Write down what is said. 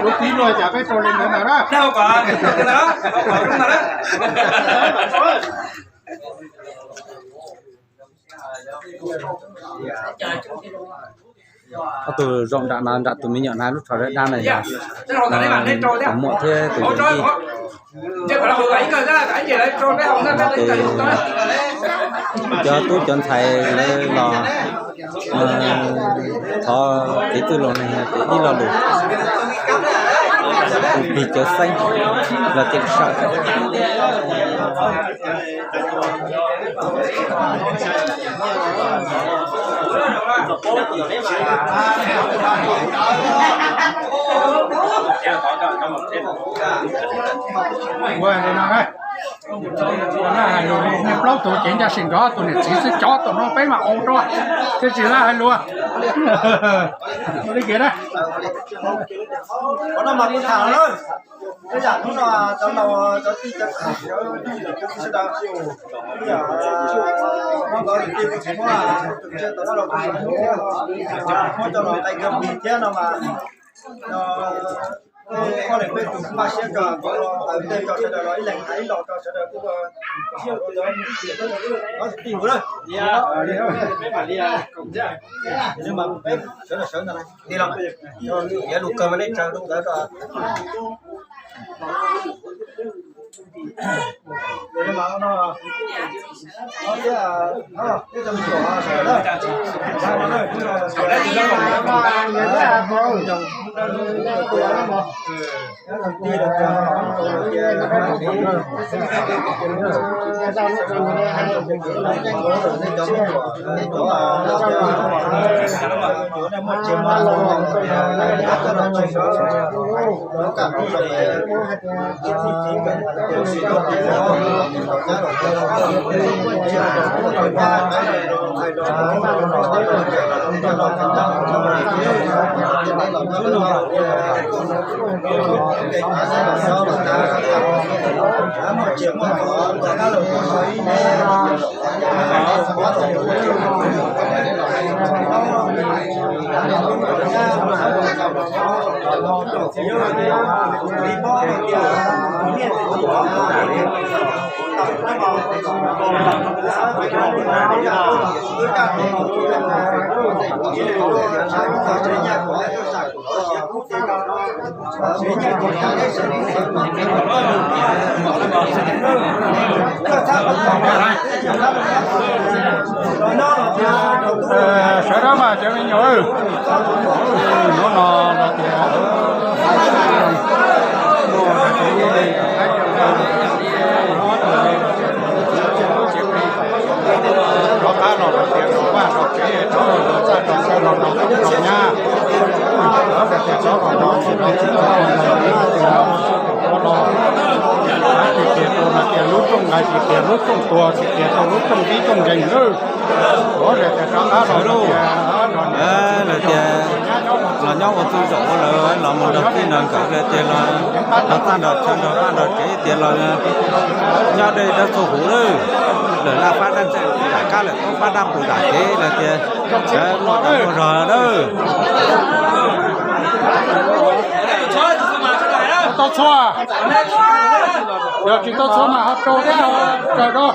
Lub pib luaj cas peb rau li ntawd ntag na. Ob tug zaum nram no, nram tus me nyuam hnav lub tsho dawb dawb na yog tus muam thiab tus yawm yij. Ces cov tub cov ntxhais lawv los thov kev txwj laus no yog tias ib lo lus tus plig cawv xeeb los tias sawm. Ua li no, hais lus li nej plaub tus ces ncaj sim nrog tus niam txiv xwb, cov tom no peb mam ua rau, thiaj tsis laj hais lus. Ua li kiag na. Qhov no mas kuv tham lawm, tej yam hnub no cov laus cov tij cov kwv sawv daws, muab cov laus tus thiab, muab cov laus qe kawg plig thiab no mas, no, poj niam peb tus kuj npaj siab kom tawm tej tso sawv daws los ib leeg hais ib los tso sawv daws kuj ua tij hu na. Mas peb sawv daws sawv ntawd na, li los, yav lus kawg mas nej tsaws rau ntawd. Sawv daws mas cov me nyuam, hnub no no tias rov qab los tias rov vaj rov tsev, rov los txaj rov xeeb los los nyab, rov tias rov los los los, tsis tias tus no tias lub rooj nqaij, tsis tias lub rooj tuag, tsis tias rau lub rooj dib rooj nkeeg lawm. Ua li tias rov qab los tias, lawv tias los nyob ua txuj zaum ua lawv los mus nrog tij nrog nkawm, lawv tias los nrog txaj nrog chaw nrog vaj nrog tsev, tias los nyob dej dawb txhua huv lawm, lawm laj fab dab ntxeej zam kab, lawm toob fab dab pus zam kev, lawv tias lawv muaj dag muaj zog lawm. Tau txhua, yog tsis tau txhua mas ho rau thiab, raws rau.